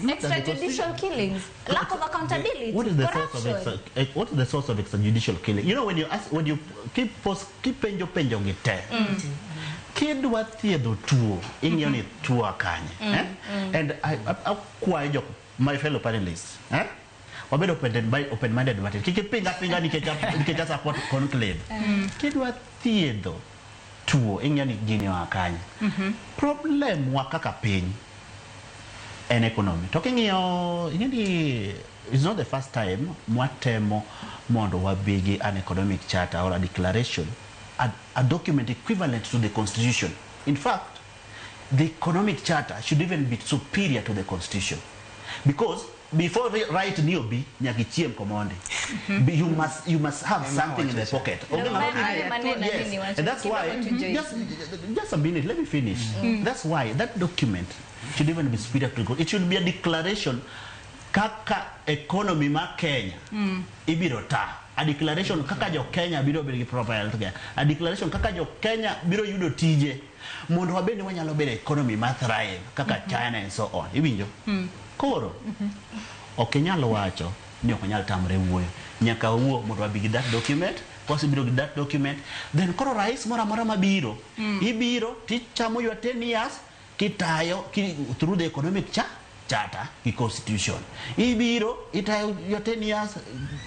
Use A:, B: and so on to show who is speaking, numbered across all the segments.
A: Not that the
B: Extrajudicial killings, lack of accountability,
A: What is the source of
B: corruption.
A: What is the source of extrajudicial killing? You know, when you ask, when you keep post, keep penjo penjo gi te. Kidwa thiedho tuo, ing'iyo ni tuo kanye. Eh? And I akwayo jok, my fellow panelists, eh? Wabed open minded matin. Kik ipinga pinga nikech a support conclave. Kidwa thiedho tuo, ing'iyo ni gini oa kanye. Problem wa kaka piny en economy. To king'iyo, ing'e ni it's not the first time mwatemo mondo wabi gi an economic charter or a declaration, a document equivalent to the constitution. In fact, the economic charter should even be superior to the constitution. Because before right ni obi, nyaka ichiem komondi. You must have something in the pocket.
B: No,
A: Onge ng'ama
B: maneno
A: Yes,
B: nini wacho.
A: and that's why
B: Kidogo to Joyce.
A: just a minute, let me finish. That's why that document should even be superior to the. It should be a declaration kaka economy ma Kenya ibiro ta. A declaration kaka jo Kenya biro bedo gi proper health care. A declaration kaka jo Kenya biro yudo tije mondo wabed ni wanyalo bedo economy ma thrive kaka China and so on. Iwinjo? Koro ok inyal wacho ni ok onyal tamre wuoyo. Nyaka wuo mondo wabi gi that document. Kwasebiro gi that document, then koro rais moro amora mabiro, ibiro tichamo your 10 years kitayo through the economic charter gi constitution. Ibiro itayo your 10 years,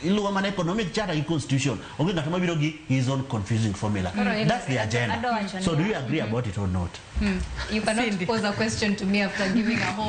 A: iluwo mana economic charter gi constitution. Onge ng'at mabiro gi his own confusing formula.
B: Koro
A: That's the agenda.
B: adwa wacho
A: So do
B: niya.
A: you agree about it or not?
C: You cannot
D: Cindy.
C: pose a question to me after giving a whole